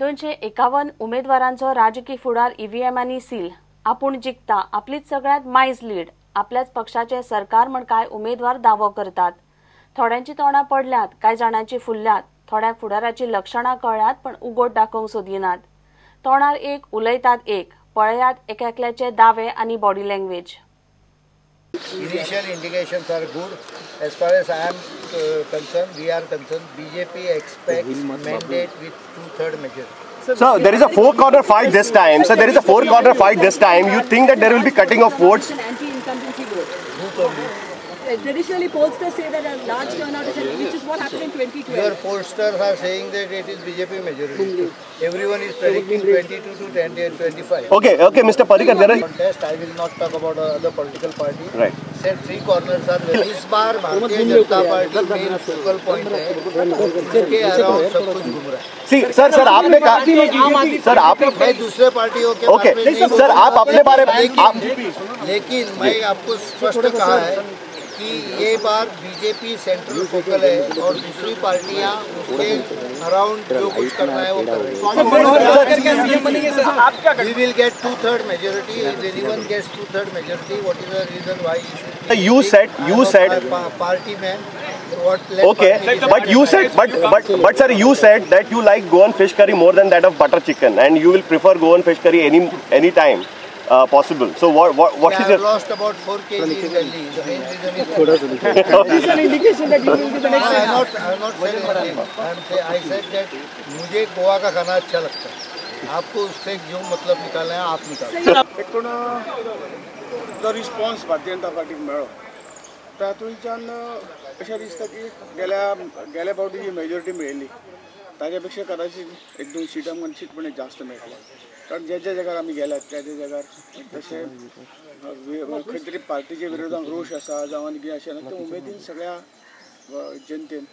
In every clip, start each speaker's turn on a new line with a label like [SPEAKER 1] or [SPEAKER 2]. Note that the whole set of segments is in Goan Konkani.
[SPEAKER 1] 251 उमेदवारांचो राजकी फुडार ईव्हीएमांनी सील. आपूण जिखता, आपलीच सगळ्यांत मायज लीड, आपल्याच पक्षाचे सरकार म्हण कांय उमेदवार दावो करतात. थोड्यांची तोंडां पडल्यात, कांय जाणांची फुल्ल्यात, थोड्यांक फुडाराची लक्षणां कळ्ळ्यात पण उगोट दाखोवंक सोदिनात. तोंडार एक, उलयतात एक. पळयात एकेकल्याचे दावे आनी body language.
[SPEAKER 2] Initial indications are good. As far as I am concerned, we are concerned, BJP expects mandate with 2/3 majority.
[SPEAKER 3] So there is a four-corner fight this time. So there is a four-corner fight this time. You think that there will be cutting of votes?
[SPEAKER 4] An anti-incumbency vote. Who told you? Traditionally, pollsters say that a large turnout is, which is what happened in 2012.
[SPEAKER 2] Your pollsters are saying that it is BJP majority. Everyone is predicting 22 to 20 and 25.
[SPEAKER 3] Okay, okay, Mr. Parrikar, there are
[SPEAKER 2] contest. I will not talk about other political party.
[SPEAKER 3] Right.
[SPEAKER 2] Said three corners are very. Is bar Bharatiya Janata party main focal point है, उसके अराउंड सब कुछ घूम रहा है.
[SPEAKER 3] See, sir, sir, आपने कहा, सर आप
[SPEAKER 2] मैं दूसरे पार्टियों के
[SPEAKER 3] ओके, सर आप अपने बारे में,
[SPEAKER 2] लेकिन मैं आपको स्पष्ट कहा है कि ये बार बीजेपी सेंट्रल फोकल है और दूसरी पार्टियां उसके अराउंड जो कुछ करना है वो कर रही है. We will get 2/3 majority. If anyone gets 2/3 majority, what is the reason why you should?
[SPEAKER 3] You said
[SPEAKER 2] party man. What?
[SPEAKER 3] Okay, but you said, but sir, you said that you like Goan fish curry more than that of butter chicken, and you will prefer Goan fish curry any time possible. So what is your?
[SPEAKER 2] I have lost about 4 kg in Delhi. The main reason is
[SPEAKER 4] This is an indication that you will be the next.
[SPEAKER 2] I have not said anything. I said that मुझे गोवा का खाना अच्छा लगता है. आपको उससे जो मतलब निकालना है आप निकालो.
[SPEAKER 5] एकूण जो रिस्पॉन्स भारतीय जनता पार्टीक मेळ्ळो तातूंतल्यान अशें दिसता की गेल्या फावटी जी मेजॉरिटी मेळिल्ली ताज्या पेक्षा कदाचित एक दोन सिटां आमकां निश्चितपणे जास्त मेळटले. कारण ज्या ज्या जाग्यार आमी गेल्यात त्या त्या जाग्यार तशें खंय तरी पार्टीच्या विरोधान रोश आसा जावं आनी कितें अशें ना, ते उमेदीन सगळ्या जनतेन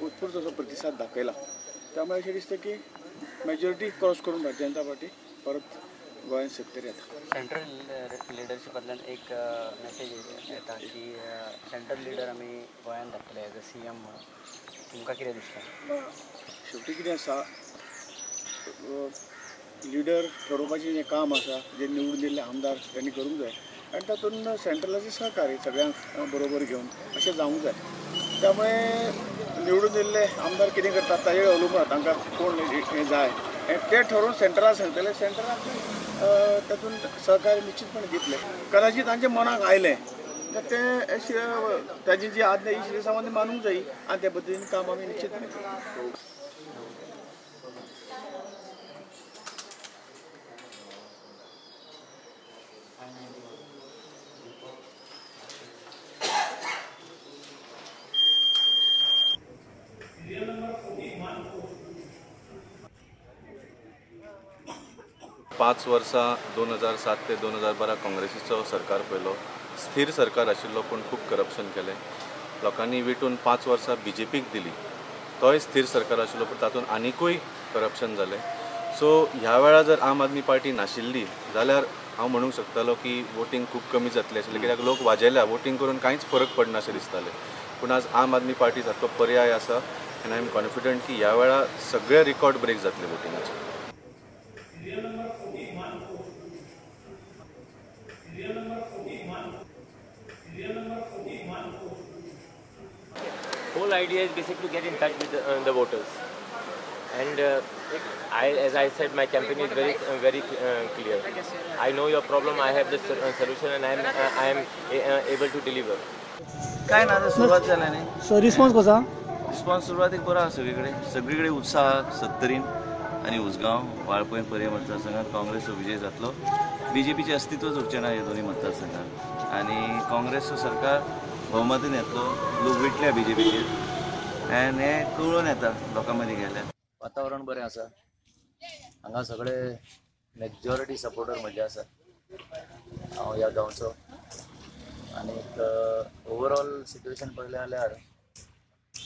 [SPEAKER 5] उत्स्फूर्त असो प्रतिसाद दाखयला. त्यामुळे अशें दिसता की मेजॉरिटी क्रॉस करून भारतीय जनता पार्टी परत गोंयांत सत्तेर येता.
[SPEAKER 6] सेंट्रल लिडरशिपांतल्यान एक मेसेज येता की सेंट्रल लिडर आमी गोंयांत धाडटले एज अ सीएम म्हणून, तुमकां कितें दिसता?
[SPEAKER 5] शेवटी कितें आसा, लिडर ठरोवपाचें जें काम आसा जे निवडून दिल्ले आमदार तांणी करूंक जाय आनी तातूंत सेंट्रलाचें सहकार्य सगळ्यांक बरोबर घेवन अशें जावंक जाय. त्यामुळे निवडून दिल्ले आमदार कितें करतात ताजेर अवलंबून तांकां कोण हें जाय हें तें ठरोवन सेंट्रलाक सांगतले, सेंट्रलाक तातूंत सहकार्य निश्चितपणे दितले. कदाचित तांच्या मनाक आयलें तें ताजी जी आज्ञा ही श्री मानूंक जाय आनी त्या पद्दतीन काम आमी निश्चितपणे करतले.
[SPEAKER 7] पांच वर्सां 2007 ते 2012 काँग्रेसीचो सरकार पळयलो, स्थिर सरकार आशिल्लो पूण खूब करप्शन केलें. लोकांनी विटून 5 वर्सां बीजेपीक दिली, तोय स्थिर सरकार आशिल्लो पूण तातूंत आनिकूय करप्शन जालें. सो ह्या वेळार जर आम आदमी पार्टी नाशिल्ली जाल्यार हांव म्हणूंक शकतालो की वोटींग खूब कमी जातलें आशिल्लें, कित्याक लोक वाजेल्या, वोटींग करून कांयच फरक पडना अशें दिसतालें. पूण आज आम आदमी पार्टी सारको पर्याय आसा आनी I am confident की ह्या वेळार सगळे रिकॉर्ड ब्रेक जातले वोटिंगाचे.
[SPEAKER 8] Whole idea is basically to get in touch with the voters, and as I said, my campaign is very very clear. I know your problem, I have the solution, and I am able to deliver.
[SPEAKER 9] काय ना सुरुवात झाली नाही.
[SPEAKER 10] सो रिस्पॉन्स कसा?
[SPEAKER 9] रिस्पॉन्स सुरवातीक बरो आसा, सगळीकडे सगळीकडे उत्साह. सत्तरीन आनी उसगांव वाळपय पर्यें मतदारसंघात काँग्रेसचो विजय जातलो, बीजेपीचें अस्तित्वच उरचें ना ह्या दोनूय मतदारसंघात आनी काँग्रेसचो सरकार भोवमतीन येतलो. लोक विटल्या बीजेपीचेर आनी हें कळून येता लोकां मदीं गेल्यार.
[SPEAKER 11] वातावरण बरें आसा, हांगा सगळे मेजॉरिटी सपोर्टर म्हजे आसा. हांव ह्या गांवचो आनीक ओवरऑल सिट्युएशन पळयलें जाल्यार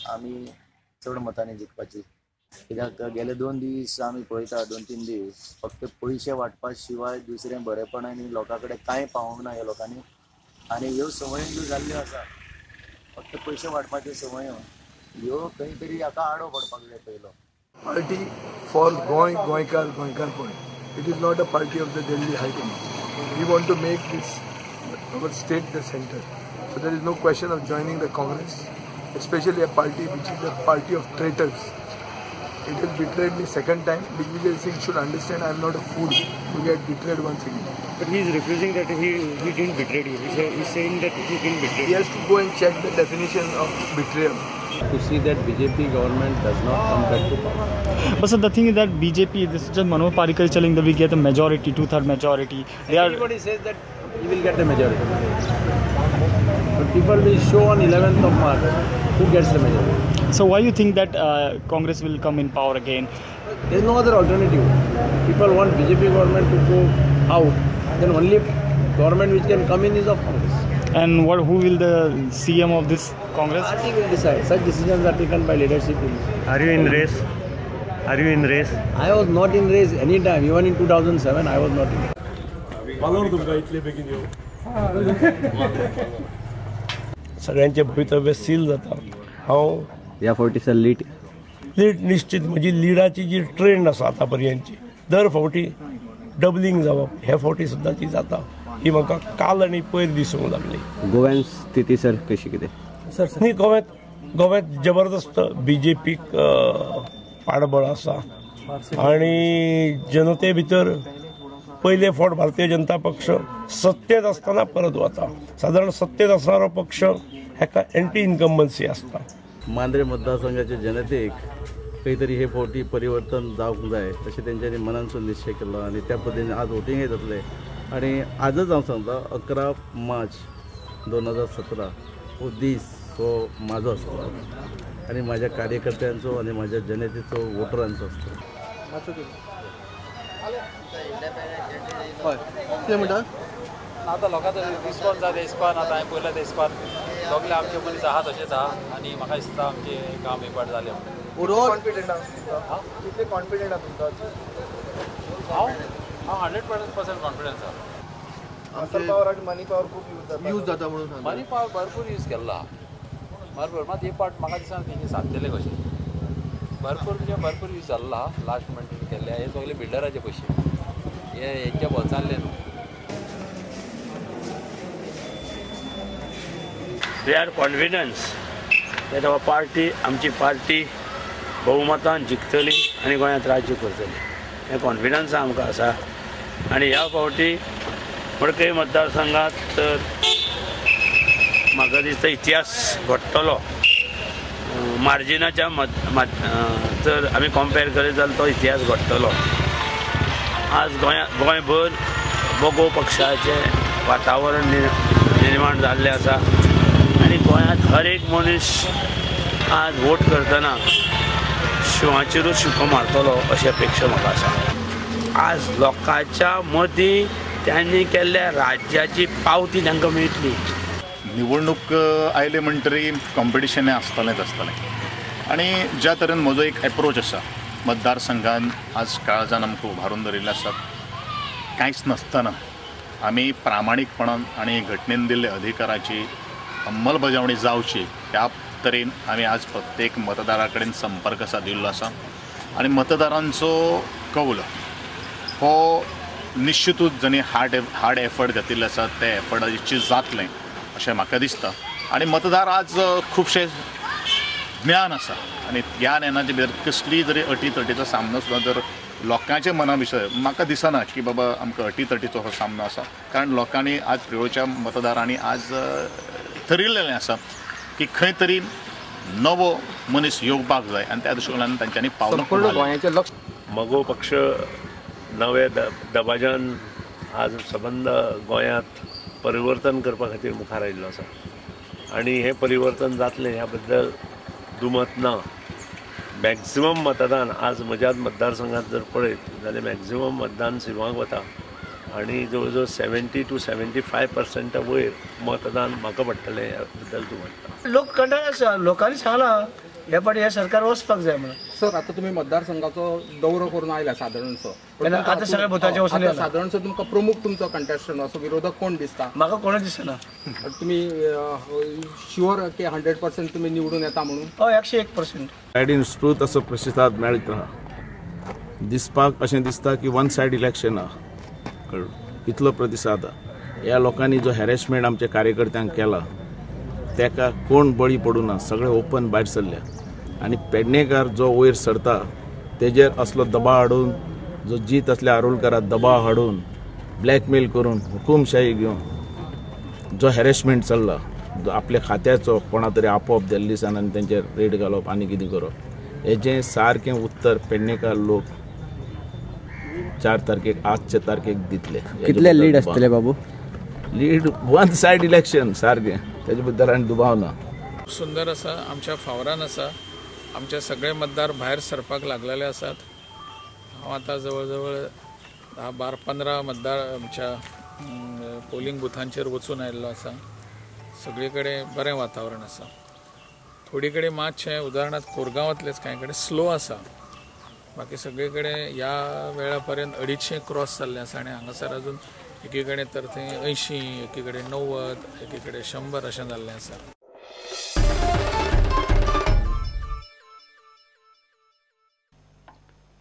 [SPEAKER 11] आमी चड मतांनी जिखपाची, कित्याक गेले 2 दीस आमी पळयता, 2-3 दीस फक्त पयशे वांटपा शिवाय दुसरें बरेपण आनी लोकां कडेन कांय पावोंक ना ह्या लोकांनी. आनी ह्यो संवय ज्यो जाल्ल्यो आसा फक्त पयशे वांटपाच्यो संवयो, ह्यो खंय तरी हाका आडो पडपाक जाय पयलो.
[SPEAKER 10] Party for Goa, Goenkar, Goenkarpon. It is not a party of the Delhi High Command. We want to make this our state the center. So there is no question of joining the Congress, especially a party which is a party of traitors. It has betrayed me second time. Digvijay Singh should understand I am not a fool to get betrayed once again.
[SPEAKER 12] But he is refusing that he didn't betray you. He is saying that he didn't betray you.
[SPEAKER 10] He has to go and check the definition of betrayal.
[SPEAKER 13] To see that BJP government does not come back to power.
[SPEAKER 14] But so the thing is that BJP, this is just Manohar Parrikar is telling that we get the majority, two-third majority.
[SPEAKER 13] Everybody says that he will get the majority. But people will show on 11th of March who gets the majority.
[SPEAKER 14] So why you think that Congress will come in power again?
[SPEAKER 13] There is no other alternative. People want BJP government to go out. Then only government which can come in is of Congress.
[SPEAKER 14] And who will the CM of this Congress?
[SPEAKER 13] Party will decide. Such decisions are taken by leadership.
[SPEAKER 12] Are you in race? Are you in race?
[SPEAKER 13] I was not in race any time. Even in 2007, I was not in race.
[SPEAKER 15] सगळ्यांचे भवितव्य सील जाता. हांव
[SPEAKER 16] ह्या फावटी सर लीड
[SPEAKER 15] लीड निश्चित म्हजी लिडाची जी ट्रेंड आसा आतां पर्यंतची दर फावटी डबलिंग जावप हे फावटी सुद्दां ती जाता ही म्हाका काल आनी पयर दिसूंक लागली.
[SPEAKER 16] गोव्यान स्थिती सर कशी कितें?
[SPEAKER 15] न्ही, गोव्यांत जबरदस्त बीजेपीक पाठबळ आसा आनी जनते भितर पयले फावट भारतीय जनता पक्ष सत्तेत आसतना परत वता. सादारण सत्तेत आसणारो पक्ष हेका एंटी इन्कम्बन्सी आसता.
[SPEAKER 17] मांद्रे मतदारसंघाच्या जनतेक खंय तरी हे फावटी परिवर्तन जावंक जाय अशें तेंच्यांनी मनानसून निश्चय केल्लो आनी त्या पद्दतीन आज वोटिंगय जातलें. आनी आजच हांव सांगता 11 मार्च 2017 हो दीस हो म्हाजो आसतलो आनी म्हाज्या कार्यकर्त्यांचो आनी म्हाज्या जनतेचो वोटरांचो आसतलो.
[SPEAKER 18] हय, कितें म्हणटा? आतां लोकांचो रिस्पॉन्स जाता इस्पान, आतां हांवें पळयलां ते इस्पान सगळे आमचे मनीस आहा तशेंच आहा आनी म्हाका दिसता आमचें काम हे पाट जालें.
[SPEAKER 2] ओवरऑल कॉन्फिडंट आहा? कितले कॉन्फिडंट आहा तुमकां?
[SPEAKER 18] हांव 100% कॉन्फिडन्स आहा.
[SPEAKER 2] मसल पावर आनी मनी पावर खूब यूज जाता.
[SPEAKER 18] यूज जाता म्हणून मनी पावर भरपूर यूज केल्लो आहा भरपूर. मात हे पाट म्हाका दिसना तेंचे सादतले कशें. भरपूर म्हणजे भरपूर यूज जाल्लो आहा. लास्ट मुमेंटीन केल्ले हे सगळे बिल्डराचे पयशे हे हेंच्या बोल्सांतले न्हू.
[SPEAKER 19] We are confidence that our party, आमची पार्टी बहुमतान जिखतली आनी गोंयांत राज्य करतली हें कॉन्फिडन्स आमकां आसा. आनी ह्या फावटी मडकय मतदारसंघात तर म्हाका दिसता इतिहास घडटलो. मार्जिनाच्या जर आमी कंपेर करीत जाल्यार तो इतिहास घडटलो. आज गोंयभर बगो पक्षाचें वातावरण निर्माण जाल्लें आसा आनी गोंयांत हर एक मनीस आज वोट करतना शिंवाचेरूच शिको मारतलो अशी अपेक्षा म्हाका आसा. आज लोकांच्या मदीं त्यांनी केल्ल्या राज्याची पावती तांकां मेळटली.
[SPEAKER 20] निवडणूक आयले म्हणटरी कॉम्पिटिशन हें आसतलेंच आसतलें आनी ज्या तरेन म्हजो एक एप्रोच आसा मतदारसंघान आज काळजान आमकां उबारून धरिल्लें आसा. कांयच नासतना आमी प्रामाणीकपणान आनी घटनेन दिल्ल्या अधिकाराची अंमलबजावणी जावची ह्या तरेन आमी आज प्रत्येक मतदारा कडेन संपर्क सादिल्लो आसा आनी मतदारांचो कौल हो निश्चितूच जांणी हार्ड एफर्ट घेतिल्ले आसा ते एफर्टाची जातलें अशें म्हाका दिसता. आनी मतदार आज खुबशे ज्ञान आसा आनी ह्या ज्ञानाचे भितर कसलीय जरी अटीतटीचो सामनो सुद्दां जर लोकांच्या मना विशय म्हाका दिसना की बाबा आमकां अटीतटीचो हो सामनो आसा, कारण लोकांनी आज प्रियोळच्या मतदारांनी आज थरिल्लें आसा की खंय तरी नवो मनीस येवपाक जाय आनी त्या दृश्टिकोनान तांच्यांनी पावलां.
[SPEAKER 16] गोंयाचें लक्ष
[SPEAKER 19] मगो पक्ष नवे दबाज्यान आज सबंद गोंयांत परिवर्तन करपा खातीर मुखार आयिल्लो आसा आनी हें परिवर्तन जातलें ह्या बद्दल दुमत ना. मॅक्झिमम मतदान आज म्हज्या मतदारसंघात जर पळयत जाल्यार मॅक्झिमम मतदान शिवांक वता आनी जवळ जवळ 70 to 75% वयर मतदान म्हाका पडटलें ह्या बद्दल दुमत ना.
[SPEAKER 21] लोक कंटाळा आसा. लोकांनी सांगलां
[SPEAKER 13] हे फावटी हें सरकार वचपाक जाय म्हणून.
[SPEAKER 21] सर आतां तुमी मतदारसंघाचो दौरो करून आयला सादारणसो,
[SPEAKER 13] आतां सगळ्या बुथाचेर वचून आयला.
[SPEAKER 21] सादारणसो तुमकां प्रमुख तुमचो कंटेस्टंट असो विरोधक कोण दिसता?
[SPEAKER 13] म्हाका कोणूच दिसना.
[SPEAKER 21] तुमी शुअर की 100% तुमी निवडून येता म्हणून?
[SPEAKER 13] हय, 101%.
[SPEAKER 22] सायडीन स्फूर्त असो प्रतिसाद मेळत आहा. दिसपाक अशें दिसता की वन सायड इलेक्शन आहा, कळ्ळें, इतलो प्रतिसाद आहा. ह्या लोकांनी जो हॅरेसमेंट आमच्या कार्यकर्त्यांक केला तेका कोण बळी पडूना, सगळे ओपन भायर सरल्या. आनी पेडणेकार जो वयर सरता तेजेर असलो दबाव हाडून, जो जीत असल्या आरोलकाराक दबाव हाडून ब्लॅकमेल करून हुकुमशाही घेवन जो हॅरेसमेंट चल्ला, जो आपल्या खात्याचो कोणा तरी आपोवप दिल्ली सान आनी तेंचेर रेड घालप आनी कितें करप, हेजें सारकें उत्तर पेडणेकार लोक 4 तारखेक आजचे तारखेक दितले.
[SPEAKER 16] कितले लीड आसतले बाबू?
[SPEAKER 22] लीड वन सायड इलेक्शन सारकें, तेजे बद्दल आनी दुबाव ना.
[SPEAKER 23] सुंदर आसा, आमच्या फावरान आसा, आमचे सगळे मतदार भायर सरपाक लागलेले आसात. हांव आतां जवळ जवळ 10, 12, 15 मतदार आमच्या पोलिंग बुथांचेर वचून आयिल्लो आसा. सगळे कडेन बरें वातावरण आसा. थोडी कडेन मातशें उदाहरणार्थ कोरगांवांतलेच कांय कडेन स्लो आसा, बाकी सगळे कडेन ह्या वेळा पर्यंत 250 क्रॉस जाल्लें आसा आनी हांगासर अजून एकी कडेन तर थंय 80, एकी कडेन 90, एकी कडेन 100 अशें जाल्लें आसा.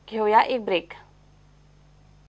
[SPEAKER 1] घेवया एक ब्रेक.